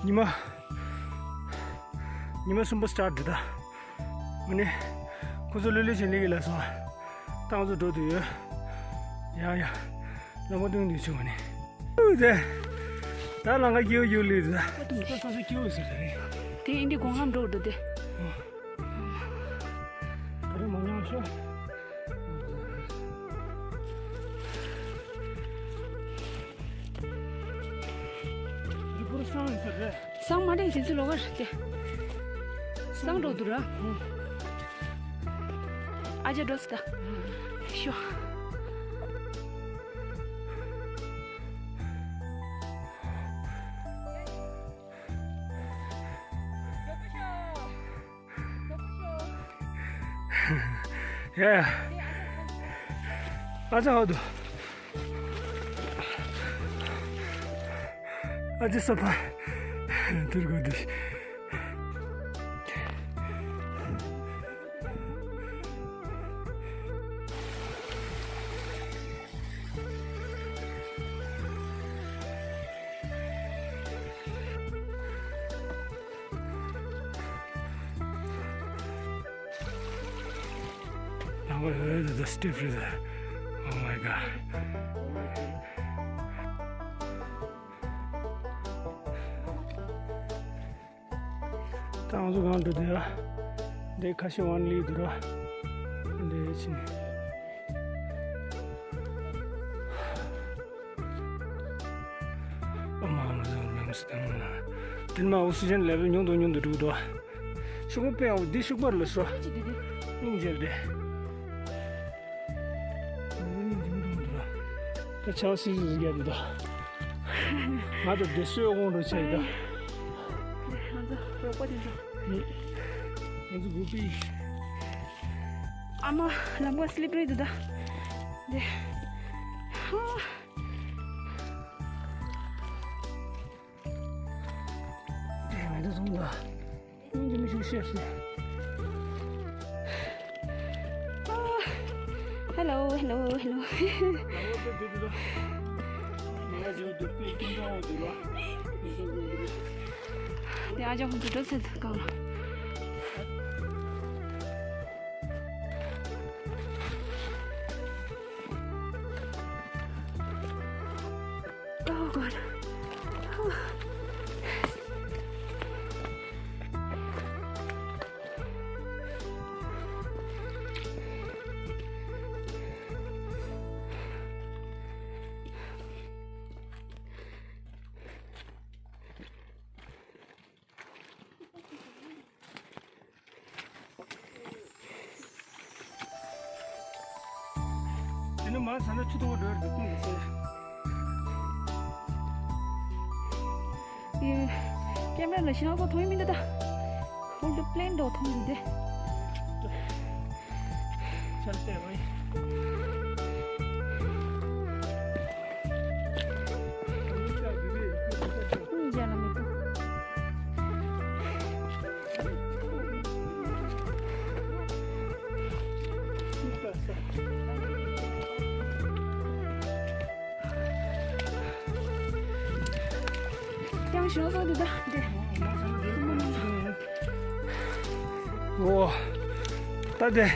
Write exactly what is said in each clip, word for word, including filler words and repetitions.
ཉི་མ། ཉི་མ་གསུམ་པ་སི་ཊར་ཊི་འདི་ད། ཨ་ནི། ཁོ་ཚོ་ལྷོད་ལྷོད་བྱས་སླེབས་ཀྱི་ལབ་སོང་། ད་ང་ཚོ་འགྲོ་འདོད་ཡོད། ཡ་ཡ། ལམ་ཁ་སྟོན་འདོད་བྱུང་བ་ནི། ཨུ་དེ། ད་ལམ་ཁ་སྐྱིད་པོ་སྐྱིད་པོ་སླེབས་འདུག་ད། ད་ས་ཆ་སྐྱིད་པོ་ཟེར་ད་རེད། དེ་ཨིན་དི་གོང་ཁམས་འགྲོ་འདུག་དེ། ད་རུང་མ་ཉམས་ཤོག་འདི་པུར་སང་ཡིན་ས་རེད། སང་མ་རེད། དེ་ཚོ་ལོགས་ཀར་དེ། སང་འགྲོ་འདུག་ར། ཨ་ཅག་འགྲོ་སི་ད། ཤོ། ཡ་ཡ། ཨ་ཅག་ཧོ་དུ། ཨ་ཅག་ས་ཕ། དུར་གོ་དུ། Now, where is the stiff river? Oh my God. ད་ང་ཚོ་གང་འགྲོ་དེ་ལ། འདི་ཁ་ཤས་ཝན་ལི་འདུག་ར། འདི་ཕྱིན། ཨ་མ་ང་ཚོ་ལམ་སེ་དང་། དེ་མ་ཨོག་སི་ཇན་ལེ་ཝལ་ཉུང་དུ་ཉུང་དུ་འགྲོ་འདུག་ཤུག་པ་དཔེ་ཡག་པོ་འདི་ཤུག་པ་ལ་སོ། སྙིང་རྗེ་འདི། ད་ཆང་སི་སི་རྒྱབ་འདུག་ང་ཚོ་བདེ་སོས་དབང་རུ་ཆེ་ད། ང་ཚོ་རོགས་པ་དེ་ཚོ། ང་ཚོ་གུ་པི། ཨ་མ་ལམ་ཁ་སི་ལི་པི་རི་འདུག་ད། འདི། ཧ། དེ་མེད་དུ་སོང་ད། སྙིང་རྗེ་མི་ཤོར་ཤེས་སི། ཨ། ཧེ་ལོ་ཧེ་ལོ་ཧེ་ལོ། དེ་ཨ་ཅག་ཁོང་ཚོ་འགྲོ་ཚར་གང་ལ། Oh God. དེ་ནི་མ་ཟ་ན་ཆུ་དོག་འགྲོ་ཡར་འདུག་ཀུན་གྱི་སེ། ཡེ། ཀེམ་ར་ལ་ཤིང་ནགས་ཚོ་མཐོང་ཡི་མི་འདུག་ད། ཧོལ་དུ་པླེན་དོ་མཐོང་ཡི་འདི། ཆར་ཏེ་རོ་ཡི། ཀྱང་ཞོགས་སོ་འདི་ད་འདི། འོ། ད་དེ།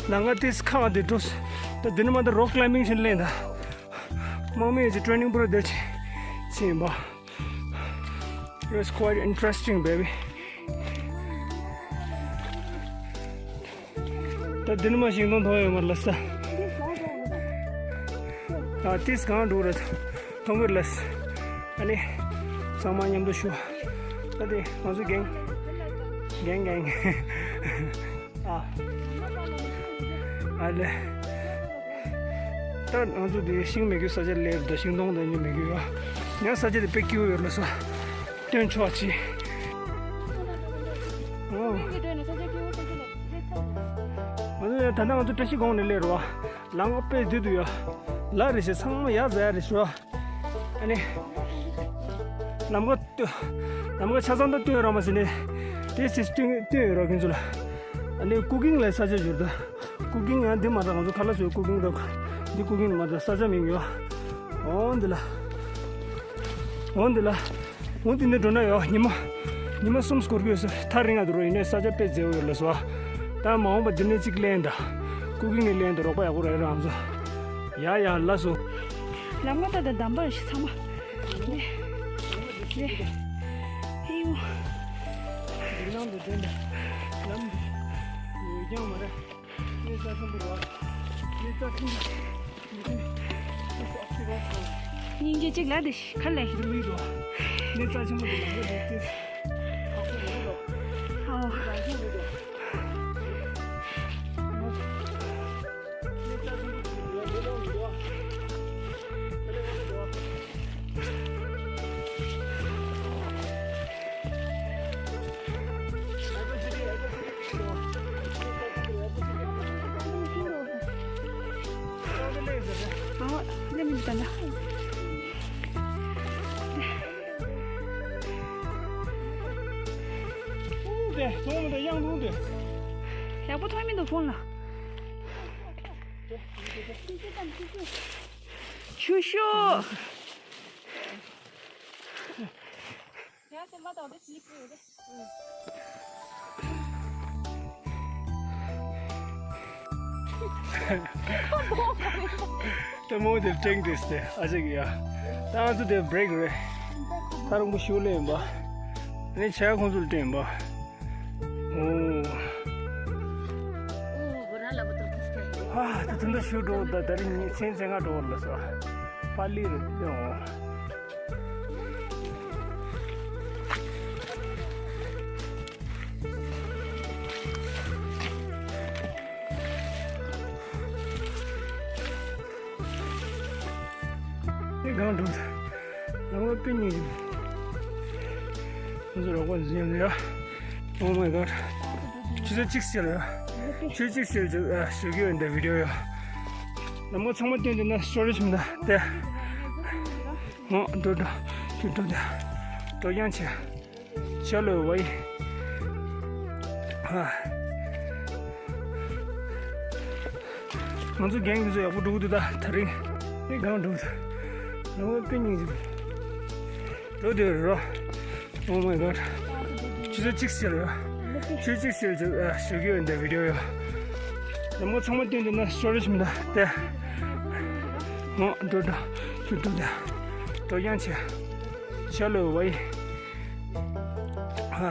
ནང་ང་ཏིས་ཁང་དེ་འགྲོ། ད་དེ་ནི་མ་ད་རོག་ཀ་ལའི་མིང་ཞིག་ལེན་ད། དམག་མི་ཡི་ཊེ་རེ་ནིང་པོ་ར་དེ་ཅི་ཡིན་པ། It was quite interesting, baby. ད་འདི་ནི་མ་ཤིང་སྡོང་མཐོང་ཡོད་མ་རེད་ལ་ས། ཨ་ཏིས་གང་འགྲོ་རེད། མཐོང་གི་རེད་ལ་ས། ཨ་ནི། ཚང་མ་མཉམ་དུ་ཞུ། ད་དེ་ང་ཚོ་གེང་། གེང་གེང་། ཨ། ཨ་ལེ། ད་ང་ཚོ་དེ་ཤིང་མེད་རྒྱུ་ས་ཆ་སླེབས་ད། ཤིང་སྡོང་དང་ཉི་མེད་རྒྱུ་ཡོད། ཡང་ས་ཆ་དེ་དཔེ་སྐྱིད་པོ་ཡོད་ལ་ས། སྟོན་ཆོག་ཅི། ཨོ། ང་ཚོ་ད་ལྟ་ང་ཚོ་བཀྲ་ཤིས་སྒང་ནས་སླེབས་རེད་བ། ལམ་ཁ་དཔེ་བདེ་འདུག་ཡ། ལ་རེ་ཞིག་ཚང་མ་ཡག་ཟ་ཡ་རེད་ཤོ། ཨ་ནི། ལམ་ཁ་སྟོན། ལམ་ཁ་ཆ་ཚང་ད་སྟོན་རོགས་མ་ཟེར་ནས། དེ་སི་སྟོན་སྟོན་ཡོད་རོགས་ཁྱེད་ཚོ་ལ། ཨ་ནི་ཀུ་ཀིང་ལ་ས་ཆ་བཞུར་ད། ཀུ་ཀིང་ཡང་འདི་མ་ད་ང་ཚོ་ཁ་ལག་བཟོའི་ཀུ་ཀིང་ད། འདི་ཀུ་ཀིང་མ་ད་ས་ཆ་མིན་ཡོད། འོ་འདི་ལ། འོ་འདི་ལ། འོ་དེ་ནས་འགྲོ་ན་ཡོད། ཉི་མ་ཉི་མ་གསུམ་འགོར་གྱི་ཡོད་ས་རེད། ཐག་རིང་ང་འདུག་རོ། ཡིན་ནའི་ས་ཆ་དཔེ་མཛེས་པོ་ཡོད་ལ་སོ། ད་མ་འོངས་པ་འདི་ནས་གཅིག་ལེན་ད། སྐུ་གིང་ནས་ལེན་ད། རོགས་པ་ཡག་པོ་རེད་རང་ཚོ། ཡ་ཡ་ལ་སོ། ལམ་ཁ་ད་ད་འདམ་པ་ཞིག་ཚང་མ། ཧེ་ཡུ། འཇིགས་སྣང་དུ་ལྡན་པའི་ལམ་འདི་འོད་ཀྱང་མ་རེད། གནས་རྩ་ཆེན་པོ་རེད། གནས་རྩ་ཆེན་པོ། སྙིང་རྗེ་གཅིག་ལ་དེ་ཤི་ཁ་ལས། འདི་མི་འགྲོ། གནས་རྩ་ཆེན་པོ་འདི་ལ་འགྲོ་དེ་ཁག་པོ་རེད་ལོ། ཨོ། རང་ཤུགས་མི་འགྲོ། ཡག་པོ་ཐོན་མི་འདུག་ཕོན་ལ། ཆུ་ཤོག་ལྟད་མོ་དེ་ཀྲེང་དེ་སྟེ་ཨ་ཅག་ཡ། ད་ང་ཚོ་དེ་བྷི་རེག་རེད། ད་རིང་པོ་ཞུ་ལེ་ཡིན་པ། ཨ་ནི་ཆ་ཡ་ཁོང་ཚོ་ལ་སྤྲད་ཡིན་པ། ཨོ། ཨ་ད་དེ་འདྲ་ཞུ་འགྲོ། ད་ད་རིང་ཉིན་མཚན་མཚན་ང་འགྲོ་བར་ལ་སོ། པ་ལི་རུ་ཡོང་། ཨེ་གང་འགྲོ། ལམ་ལ་དཔེ་ཉེ་ཞིག་ང་ཚོ་རོགས་པ་འཛིན་ཡོད་ཡ། Oh my god. ཆུ་ཚོད་གཅིག་ཟེར་ཡ། ཆུ་ཚོད་གཅིག་ཟེར་ཞུ་གི་ཡོད་འདི་བི་ཌི་ཡོ་ཡ། ལམ་ཁ་ཚང་མ་བསྟན་འདི་ན་སི་ཊོ་རེ་ཇི་མི་འདུག་སྟེ། ཨོ་འགྲོ་འགྲོ། ཆུ་འགྲོ་འདི། འགྲོ་ཡང་ཆེ། ཆ་ལོ་བའི། ཧ། ང་ཚོ་རྒན་གྱི་ཚོ་ཡག་པོ་འགྲོ་གི་འདུག་ད་ད་རིང་། ཨེ་གང་འགྲོ་འདུག་ལམ་ཁ་དཔེ་སྙིང་རྗེ། འགྲོ་འདོད་རོ། Oh my god. ཆུ་ཚོད་གཅིག་ཟེར་ཡ། ཆུ་ཚོད་གཅིག་ཟེར་ཞུ་གི་ཡོད་འདི་བི་ཌི་ཡོ་ཡ། ལམ་ཁ་ཚང་མ་བསྟན་འདི་ན་སི་ཊོ་རེ་ཇི་མི་འདུག་སྟེ། ཨོ་འགྲོ་འགྲོ། ཆུ་འགྲོ་འདི། འགྲོ་ཡང་ཆེ། ཆ་ལོ་བའི། ཧ།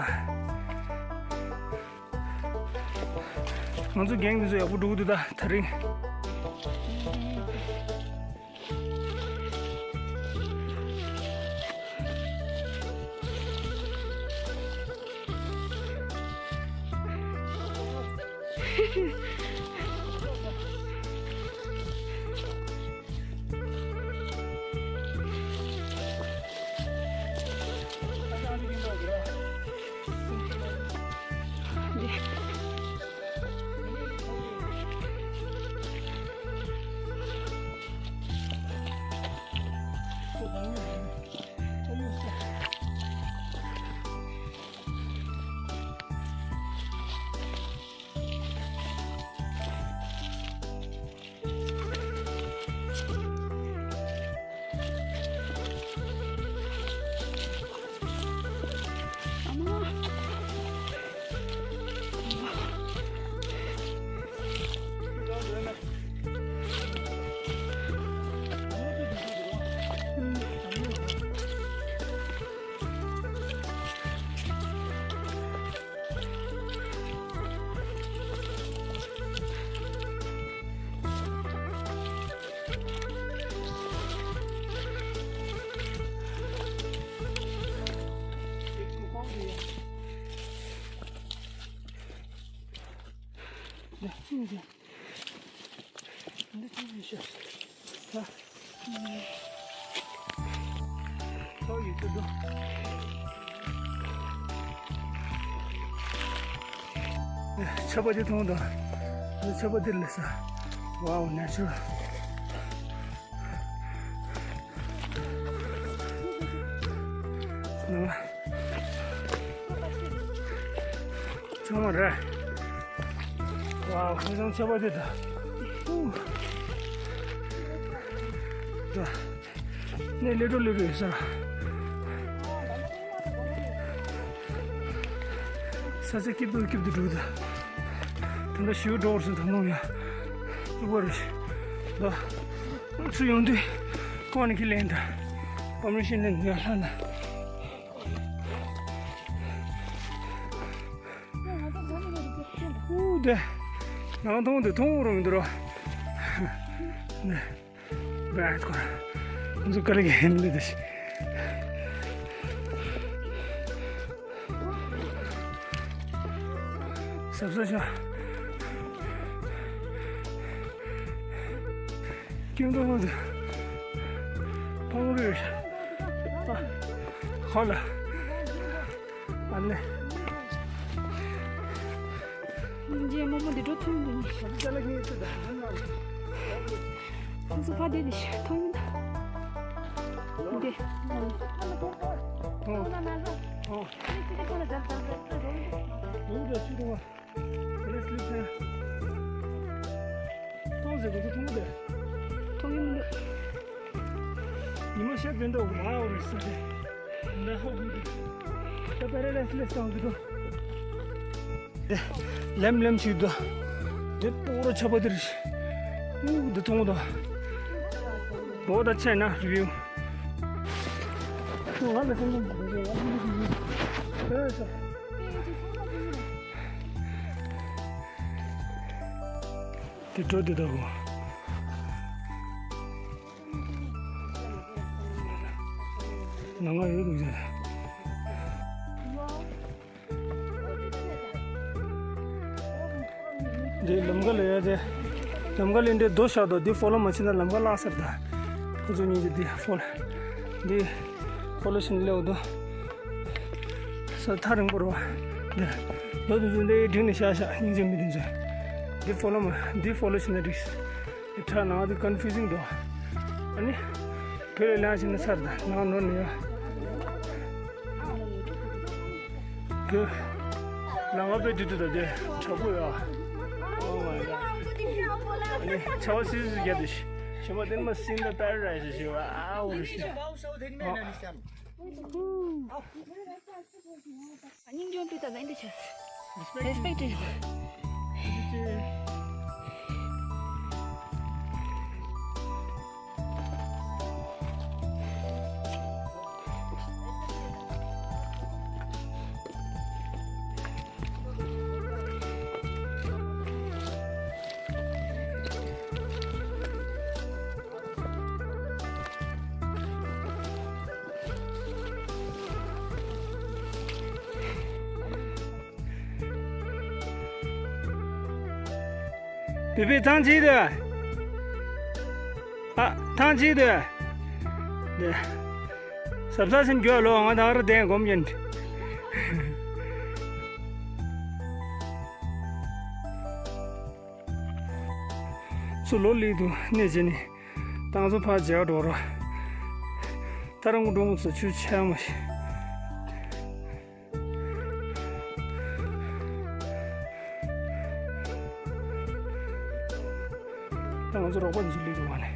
ང་ཚོ་རྒན་གྱི་ཚོ་ཡག་པོ་འགྲོ་གི་འདུག་ད་ད་རིང་། ཆར་པ་དེ་མཐོང་དང་། ཆར་པ་དེ་ལས་ས། Wow, natural. ཚང་མ་རེད། ཝའོ། ཁ་སང་ཆར་པ་དེ་ད། ད། ནས་ལེ་འགྲོ་ལེ་འགྲོ་ཡོད་ས་ར། ས་ཆ་སྐྱིད་པོ་སྐྱིད་པོ་འདུག་ད། ད་ལྟ་ཞུ་འགྲོ་བར་སོང་ད་ནང་ཡ། སྐྱིད་པོ་རེད། ད། ཚུར་ཡོང་དུས་ཁོང་ནས་ཁས་ལེན་ད། པར་མི་ཤན་ནས་ཡར་ལྷག་ན། ཨུ་དེ། ནང་མཐོང་དེ་མཐོང་རུང་མི་འདུག་རོ། ནས། བས་ཁོ། ང་ཚོ་ག་ལེ་གི་ཧེན་ལེ་དེ་ཤི། སབ་སབ་ཤ། ཀྱུང་དུ་ཧོ་དུ། ཕང་རུ། ཧོ་ལ། ཨ་ལེ། ཉིན་རྗེས་རྨོ་མོ་འདི་འགྲོ་ཐུབ་འདུག་ནི། ཁོང་ཚོ་ཕ་དེ་དེ་ཤ་ཐོང་ཡིན་ད། འདི། ཨོ། ཨོ། ཐོང་ཟེར་གོ་ཐོང་དེ། ཐོང་ཡིན་འདུག་ཉི་མ་ཤར་བས་འདུག་མ་འོ་རེ་ས་དེ། ན་ཧོ་གུ་དེ། ད་པ་རེ་ལེ་སི་ལེ་སི་ཏང་གི་འདུག་ལེམ་ལེམ་ཞིག་འདུག་དེ་པོ་རོ་ཆ་པ་དེ་རེད། ཨུ་འདི་མཐོང་དང་། འོ་ད་ཆེ་ན་རི་བིའུ། ང་ལ་སེམས་ཁམས་དེ་རེད། ཨེ་ས། དེ་འགྲོ་དེ་ད་གོ། ནང་ང་ཡོད་འདུག་ཟེར། འདི་ལམ་ཁ་ལ་ཡ་དེ། ལམ་ཁ་ལ་འདི་རྡོ་བཞག་དོ། འདི་ཕོ་ལོ་མ་བྱེད་ན་ལམ་ཁ་བརླག་ས་རེད་ད། ཁོ་ཚོ་གཉིས་ཀྱི་འདི་ཕོ་ལོ། འདི་ཕོ་ལོ་བྱེད་ན་སླེབས་འདུག་ས་ཐག་རིང་པོ་རེད་བ། འདི་རྡོ་དེ་ཚོ་འདི་འགྲིག་ནས་བཞག་བཞག་སྙིང་རྗེ་མི་དེ་ཚོ། འདི་ཕོ་ལོ་མ་འདི་ཕོ་ལོ་བྱེད་ན་འགྲིག་འདི་ཁྲ་ནང་དེ་ཀོན་ཕིའུ་ཟིང་འདུག་ཨ་ནི། བོད་ལ་ལངས་ཕྱིན་ན་ཚར་དང་ནང་ནོར་ནས་ཡ། བོད། ལ་ང་བོད་དུ་དུ་ད་དེ་དྲག་པོ་ཡ། Oh my God. ཨ་ནི་ཆ་བ་སིལ་སིལ་རྒྱབ་དུ་ཞི། ཞི་མ་དེ་མ་སིན་ད་པེ་ར་ཌའི་སི་ཞི་བ་ཨའོ་རི་ཤི། སྙིང་རྗེ་པི་ད་ད་འདི་ཆེ། རེ་སི་པེག་ཊི། བི་བི་ཐང་ཅིག་དུ། ཨ། ཐང་ཅིག་དུ། དེ། ཟབ་ས་སེམས་འགྱོད་ལོ་ང་དང་ར་དན་སྒོམ་ཡིན། ཚུ་ལོ་ལི་དུ་གནས་བྱེད་ནི། ཏང་ཚོ་ཕ་རྒྱ་འགྲོ་རོ། ད་རང་འགྲོ་མོ་ཚོ་ཆུ་ཆ་མ་ཤི། ད་ང་ཚོ་རོགས་པ་འཛུལ་ལེ་འདུག་བ་ནས།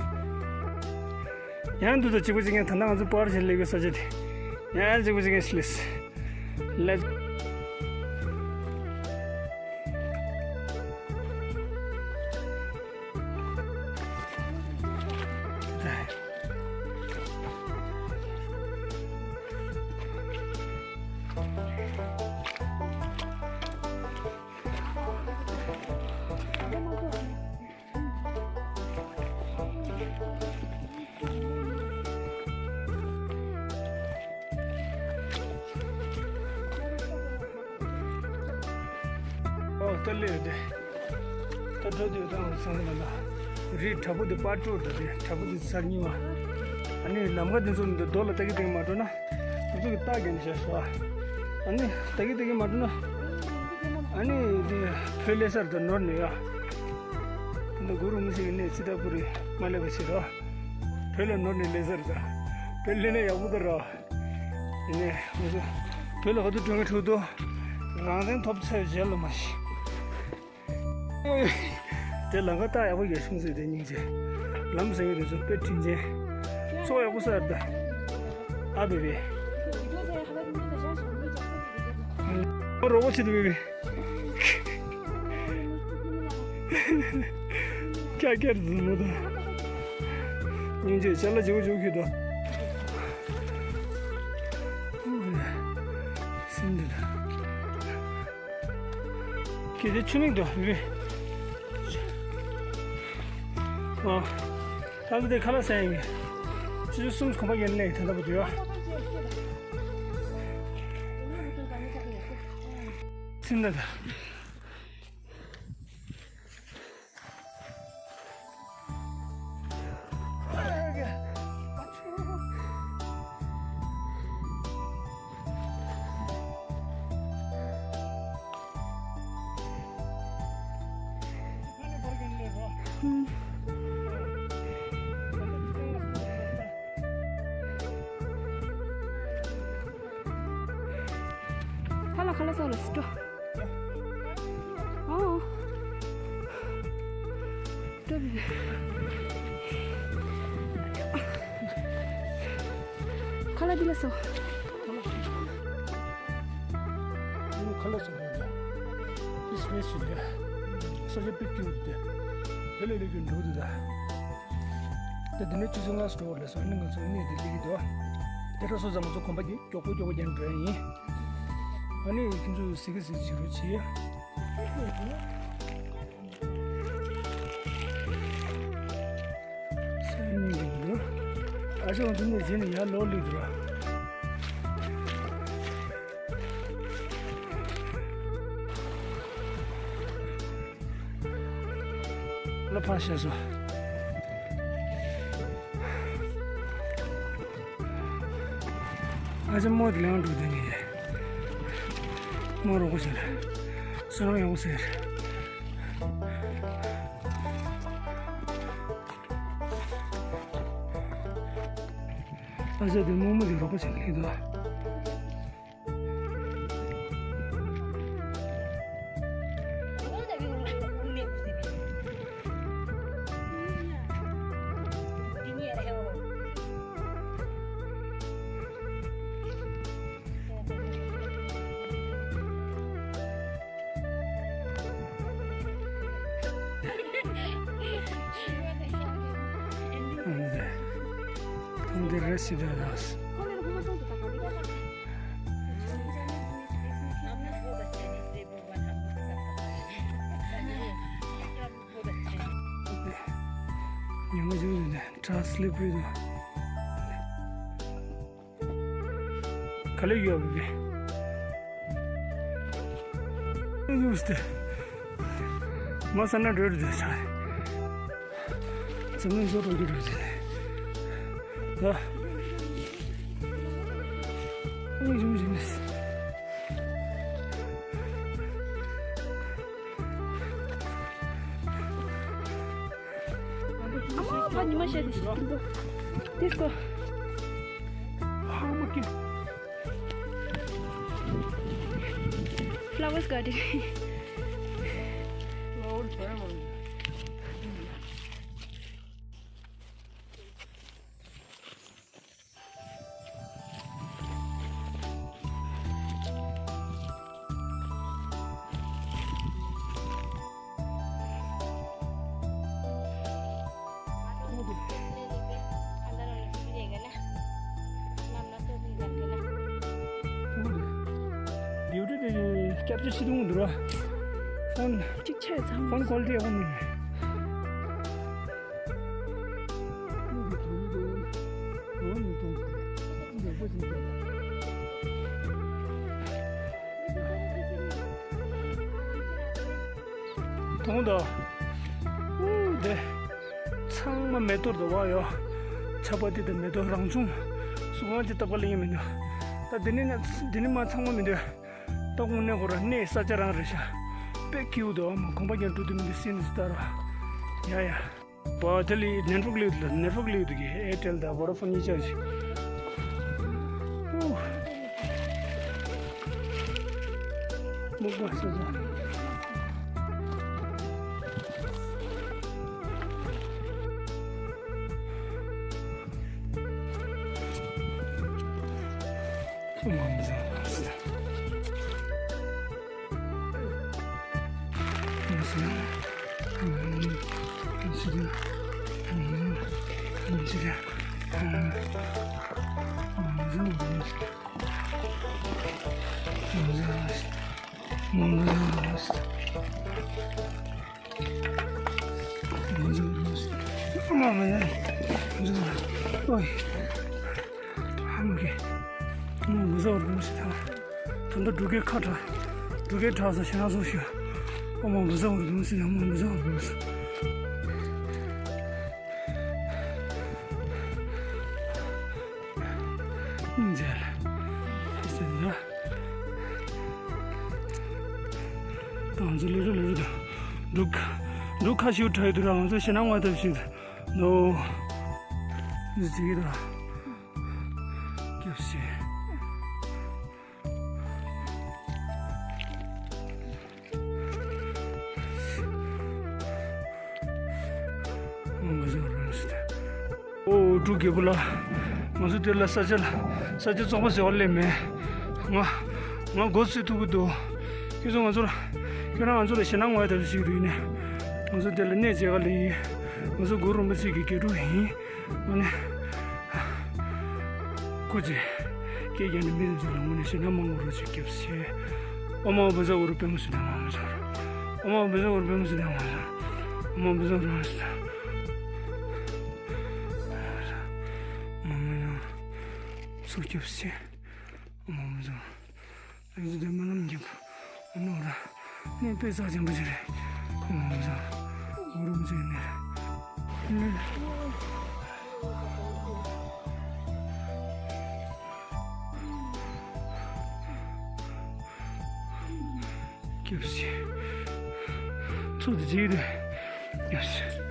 ཡང་འདུག་ད་གཅིག་པ་གཅིག་ངན་ད་ལྟ་ང་ཚོ་པར་བྱེད་ལེ་གི་ས་ཆ་དེ། ཡང་གཅིག་པ་གཅིག་ངན་སླེབས། Let's། ཨོ་ད་ལེ་དེ། ད་འགྲོ་དུས་ད་ང་ཚང་ལ་ལ་རི་དྲ་པོ་དེ་པར་སྤྲོད་དེ་དྲ་པོ་དེ་ཚར་ཉིན་མ། ཨ་ནི་ལམ་ཁ་དེ་ཚོ་འདི་རྡོ་ལ་ལྟ་གི་ལྟ་གི་མ་འགྲོ་ན། ང་ཚོ་གི་རྟགས་རྒྱབ་ནས་བཞག་སོ། ཨ་ནི་ལྟ་གི་ལྟ་གི་མ་འགྲོ་ན། ཨ་ནི་དེ་བོད་ལས་སར་དུ་ནོར་ནས་ཡ། འདི་གུ་རུ་མི་ཞིག་ནས་ཅི་ལྟ་བུ་རེད་མ་སླེབས་པ་ཞིག་རོ། བོད་ལ་ནོར་ནས་ལས་སར་དུ། བོད་སླེབས་ན་ཡག་པོ་དུ་རོ། ཡིན་ནས་ང་ཚོ་བོད་ལ་ག་དུས་འགྲོ་མཁན་ཁྲོད་དུ། རང་བཙན་ཐོབ་ཚར་རྗེས་ལ་མ་ཤི། དེ་ལམ་ཁ་རྟགས་ཡག་པོ་ཡོད་གསུངས་ཟེར་དེ་སྙིང་རྗེ། ལམ་ཟེར་བའི་དེ་ཚོ་དཔེ་དྲིན་ཅན། གཙོ་ཡག་པོ་ས་རེད་ད། ཨ་བེ་བེ། རོགས་པ་བྱེད་དུ་མེད་པའི། ཀྱ་ཀྱར་འཛིན་མོ་དང་། སྙིང་རྗེ་ཅ་ལག་བརྗེ་པོ་བརྗེ་པོ་ཁྱེར་དང་། སིན་འདི་དང་། ཁྱེད་ཚོ་ཆུ་མིག་དང་མི་བི། ཨ། ད་ལྟ་དེ་ཁ་ལག་ཟ་ཡིན་གི། ཆུ་ཚོད་གསུམ་གོམ་པ་རྒྱག་ནས་ད་ལྟ་བུ་དུ་ཡོད། སིན་འདི་དང་། ཧ་ལ་ཁ་ལག་ཟ་ལ་སི་ཏོ། ཨོ། སྟོབས། ཁ་ལག་འདི་ལ་སོ། ཁ་ལག་སོ་འདི་འདི་སི་པེ་སི་འདི་ས་ཆ་པིག་ཏུ་འདི་དེ་ལས་ལས་ཀྱི་འགྲོ་འདུག་ད། ད་འདི་ནས་ཆུ་ཚོད་ལྔ་སོ་འགྲོ་བ་ལས་སོ་ནི་ང་ཚོ་གནས་འདི་སླེབས་ཀྱི་འདུག་དེ་འདྲ་སོ་ཙང་ང་ཚོ་གོམ་པ་གྱི་མགྱོགས་པོ་མགྱོགས་པོ་རྒྱག་འགྲོ་ཡ་ཡིན། ཨ་ནི་ཁྱེད་ཚོས་གཟིགས་གི་གཟིགས་བྱེད་རོགས་བྱེད། ས་ཡ་གཉིས་འདུག་ཨ་ཅག་ང་ཚོ་གཉིས་བྱས་ནས་ཡར་ལོག་སླེབས་འདུག་ར། ལ་ཕར་བཤད་སོ། ཨ་ཅག་རྨོ་དེ་ལེན་འགྲོ་དེ་ནི། རྨོ་རོགས་པ་བྱེད་རེད། བསོད་ནམས་ཡག་པོ་ཟེར། ཨ་ཅག་དེ་རྨོ་མོ་དེ་རོགས་པ་བྱེད་ལེན་འདུག་འདི་རེ་སི་ཌེ་ནས། ཉི་མ་བཞུགས་ནས་ཁྲ་སི་ལི་པི་རི་དང་། ག་ལེ་ཡོད་པའི། ཡུས་ཏེ། མ་ས་ན་འགྲོ་རུ་འདུག་ས། ཙམ་ནས་བཟོ་འགྲོ་རྒྱུ་རེད་ཟེར། ད། ཨ་ནི་ཡུམ་བཞིན་ནས། ཨ་མ་ཕ་ཉི་མ་ཤར་དེ་ཤི་འདུག་དེ་སྐོར། ཧ་མ་ཀི། Flowers garden. ཌིའུ་ཊི་དེ་ཀེབ་ཅར་བྱེད་ཐུབ་འདུག་ར། ཕོན། གཅིག་ཆད་ཚང་མ། ཕོན་ཀོ་ལི་ཊི་ཡག་པོ་མེད། མཐོང་དང་། ཨུ་དེ། ཚང་མ་མེ་ཏོག་དང་བ་ཡོ། ཆ་པ་ཏི་དང་མེ་ཏོག་རང་བྱུང་། སུ་གང་ཅི་བཏབ་པ་ལེན་ཡ་མི་འདུག་ད་འདི་ནི་ན་འདི་ནི་མ་ཚང་མ་མི་འདུག་ད་དངོས་གནས་ཁོ་ར་གནས་ས་ཆ་རང་རེད་ཤག་དཔེ་སྐྱིད་པོ་འདུག་ཨ་མ་གོམ་པ་རྒྱག་འགྲོ་དུས་མི་འདུག་སེམས་སུ་ལྟ་ར། ཡ་ཡ། པ་དེ་ལི་ནེཊ་ཝརཀ་ལེགས་འདུག་ནེཊ་ཝརཀ་ལེགས་འདུག་གི་ཨེར་ཊེལ་དང་བོ་ཌ་ཕོན་གཉིས་ཆ་ཞིག་ཧུ། སྨུག་པ་ས་ཆ། ཚོང་ཁང་མི་ཚང་། ད་ལྟ་འབྲུག་སྐད་ཁ་གྲག་འབྲུག་སྐད་གྲག་ས་ཞེ་ན་སོང་ཞུ། ཨོ་མ་བུ་ཟ་འོར་བུ་སི་ཨོ་མ་བུ་ཟ་འོར་བུ་སི། སྙིང་རྗེ་ལ། ཟེར་ན། ང་ཚོ་ལེ་རུ་ལེ་རུ་དང་། འབྲུག་འབྲུག་ཁ་ཤིའུ་ཁྲ་ཡི་དུ་ར་ང་ཚོ་ཞེ་ན་ང་ཐབས་ཤིག་ནོ། ཟི་གི་དུ་ར། སྐྱབས་སེ། ཨོ་འབྲུག་རྒྱལ་པོ་ལགས། ང་ཚོ་འདིར་ལ་ས་ཆ་ལ་ས་ཆ་བཙོག་པ་ཟེར་བ་སླེབས་མེད། ང་ང་མགོ་ཚོས་ཐུག་གི་འདུག་ཁྱོད་ཚོ་ང་ཚོ་ལ་ཁྱོད་རང་ང་ཚོ་ལ་ཞེ་ན་ངོ་ཡ་ཐབས་ཤིག་རེད་ནས། ང་ཚོ་འདིར་ལ་གནས་མཇལ་ག་ལ་ཡིན། ང་ཚོ་གུ་རུ་རིན་པོ་ཆེ་གི་དགེ་ཕྲུག་ཡིན། ཨ་ནི། ཁོ་ཚོས་སྐད་རྒྱག་ནས་མི་དེ་ཚོ་ལ་དངོས་གནས་ཞེ་ན་མང་པོ་རོགས་བྱེད་སྐྱབས་སེ། ཨོ་མ་བུ་ཟ་འོ་རུ་པད་མ་སུ་ནས་མང་པོ་ཟ་རུ། ཨོ་མ་བུ་ཟ་འོ་རུ་པད་མ་སུ་ནས་མང་པོ་ཟ་རུ། ཨོ་མ་བུ་ཟ་འོ་རུ་པད་མ་སུ་ནས་མང་པོ་ཟ་རུ། ཨོ་མ་བུ་ཟ་འོ་རུ་སུ་སྐྱབས་སེ། ཨོ་མ་བུ་ཟ་འོ་རུ། ཨ་ནི་དེ་སྨོན་ལམ་རྒྱབ། ཨ་ནི་འོ་ར། ནི་དཔེ་རྩ་ཆེན་པོ་ཞིག་རེད། ཁོང་ང་ཚོ་འོ་རུ་མཛོད་ནས་རེད། སྐྱབས་སེ། ཚོགས་དེ་བརྗེད་དེ། སྐྱབས་སེ།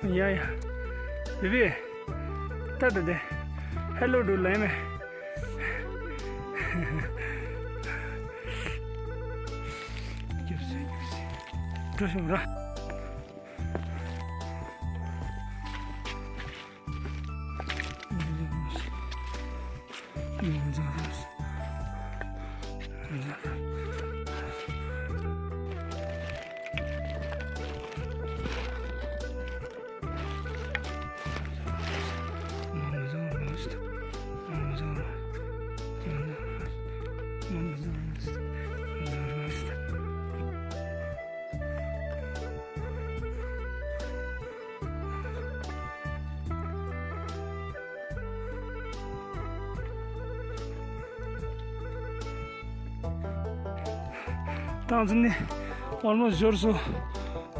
ཡ་ཡ། བེ་བེ། ད་ད་དེ། ཧེ་ལོ་འགྲོ་ལེ་མེ། སྐྱབས་སེ་སྐྱབས་སེ། འགྲོ་ཤོག་ར། ཏང་ཙི་ནི་ཨོལ་མོ་སི་ཞོར་སོ།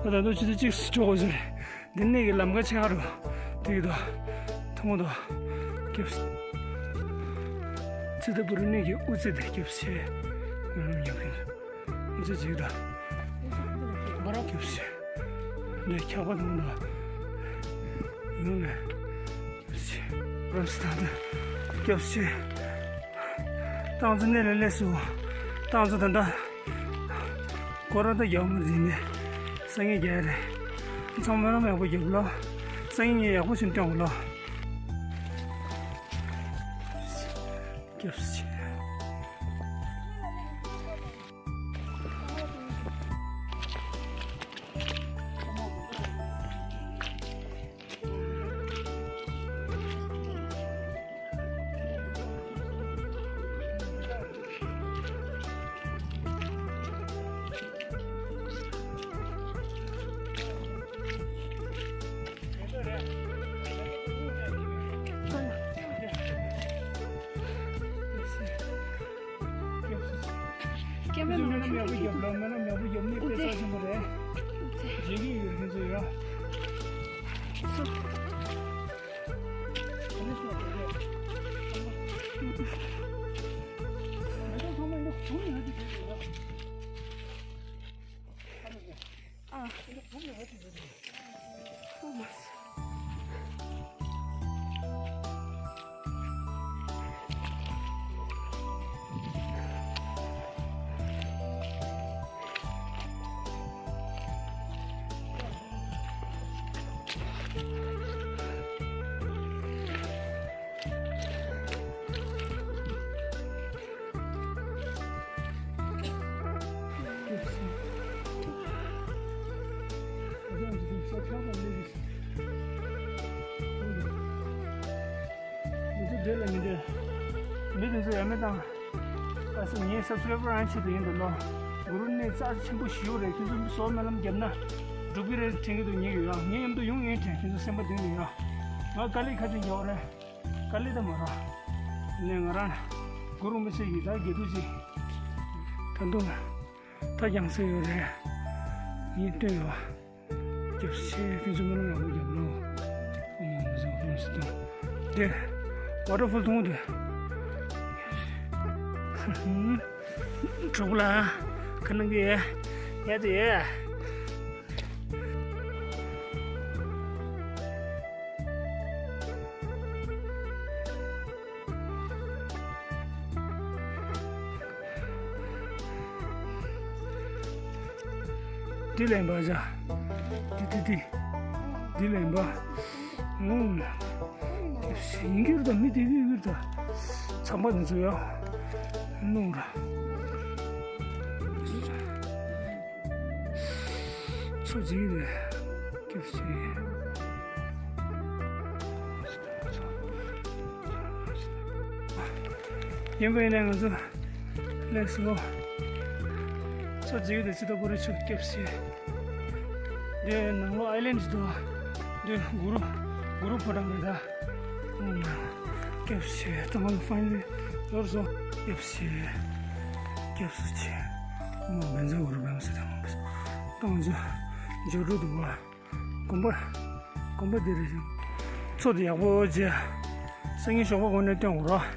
ད་ད་དུང་ཆུ་ཚོད་གཅིག་སུ་ཆོག་གོ་ཟེར། འདི་ནས་ཀྱི་ལམ་ཁ་ཆེ་ཁ་རུ་དེ་གི་དོ། ཐོང་དོ། སྐྱབས། ཙི་ད་བུ་རུ་ནས་ཀྱི་ཨུ་ཙི་དེ་སྐྱབས་ཆེ། ང་རང་ཉོ་གིན། ཨུ་ཙི་ཅིག་དོ། སྐྱབས་ཆེ། འདི་ཁྱག་པ་ཐོང་དོ། ཡོང་ནས། རབ་སི་ད་ད། སྐྱབས་ཆེ། ཏང་ཙི་ནས་ལས་ལས་སུ། ཏང་ཙི་ད་ད། ཁོ་རང་ད་རྒྱབ་མ་འཛིན་ནས། སང་ཉིན་རྒྱག་རེད། ཚང་མ་རང་ཡག་པོ་རྒྱབ་ལ། སང་ཉིན་ངས་ཡག་པོ་ཞིག་སྟོན་དགོས་ལ། སྐྱབས་ཆེ། སྐྱེམས་པའི་མང་ཤོས་ཀྱི་ཁྱེད་ཚོ། ཨུ་ཙི། ཨུ་ཙི། སུ། ཨ། འདྲེ་ལ་མི་འདྲེ། མི་དེ་ཚོ་ཡ་མེད་དང་། ཨ་སི་ངའི་སབ་སི་ཀ་རའི་བར་རང་ཆེད་དུ་ཡིན་འདུག་ལོ། གུ་རུ་གནས་རྩ་ཆེན་པོ་ཞེ་པོ་རེད། ཁྱོད་ཚོ་སོགས་སྨོན་ལམ་བརྒྱབ་ན་འགྲུབ་ཀྱི་རེད་དྲན་གྱི་འདུག་ཉེ་ཡོད་ཡ། ངའི་མཉམ་དུ་ཡོང་ཡིན་དྲན། ཁྱོད་ཚོ་སེམས་པ་གཏིང་ནས་ཡ། ང་དཀའ་ལས་ཁ་ཅིག་རྒྱག་པ་རེད། དཀའ་ལས་ད་མ་ར། ནས་ང་རང་གུ་རུ་རིན་པོ་ཆེ་ཡི་ད་དགེ་ཕྲུག་ཅིག་ད་དུང་ད་ཀྱང་སེ་ཡོད་རེད། ངས་སྟོན་ཡོད། སྐྱབས་ཆེ། ཁྱོད་ཚོ་སྨོན་ལམ་ཡག་པོ་རྒྱབ་ལོ། ཨོཾ་ཨཱཿཧཱུྃ་བཛྲ་ཨོཾ་སི་ཏཱ། དེ་ཝ་ཊར་ཕོལ་མཐོང་དེ། གྲོགས་པོ་ལགས། ཁ་ནང་གི་ཡ་དེ། འདི་ལེན་པ་བྱ། འདི་འདི་འདི། འདི་ལེན་པ། ཨུམ། ཡིན་གྱི་རེད་ད། མི་དེ་གི་ཡོད་ད། ཚང་མ་འདི་ཚོ་ཡ། ནོར། ཚོ་ཅིག་རེད། སྐྱབས་སུ། ཡིན་པ་ཡིན་ན་ང་ཚོ་let's go། ཚོ་ཅིག་རེད། ཅི་ད་པོ་རེ་ཆུ་སྐྱབས་སུ། འདི་ནང་ལོགས་ཨའི་ལན་ཌི་འདུག་འདི་གུ་རུ་གུ་རུ་ཕོ་བྲང་རེད་ད། སྐྱབས་སུ། ད་ང་ཚོ་ཕའི་ནལ་ལི་ལོར་སོང་། སྐྱབས་སུ། སྐྱབས་སུ་མཆི། མོ་བན་ཛ་གུ་རུ་བན་སུ་ད་མོ་བན་སུ། ཏང་ཇོ་ཇོ་ཀྲུ་འདུག་བ། དགོན་པ་དགོན་པ་འདི་རེད། ཚོ་འདི་ཡག་པོ་བྱས། སང་ཉིན་ཞོགས་པ་དགོང་ནས་སྟོན་འོང་རོགས།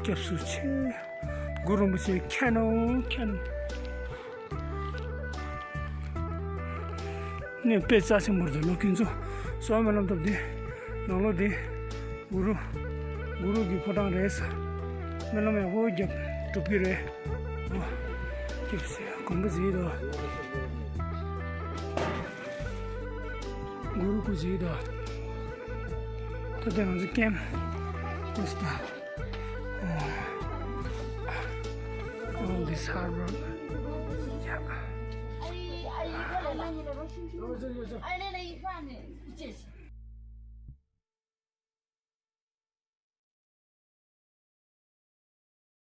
སྐྱབས་སུ་མཆི། གུ་རུ་རིན་པོ་ཆེ་མཁྱེན་ནོ་མཁྱེན་ནོ། ནས་དཔེ་རྩ་ཆེན་པོ་རེད་ལོ། ཁྱོད་ཚོ་སོགས་སྨོན་ལམ་བཏབ་དེ། ནང་ལོགས་དེ་གུ་རུ་གུ་རུ་གི་ཕོ་བྲང་རེད་ས། སྨོན་ལམ་ཡག་པོ་རྒྱབ་འགྲུབ་ཀྱི་རེད། ཨོ། སྐྱབས་སུ། དགོན་པ་ཟིག་དོ། གུ་རུ་སྐུ་ཟིག་དོ། ད་ལྟ་ང་ཚོ་ཀེམ་ཨོ་སི་ད། All this hard work. Yeah.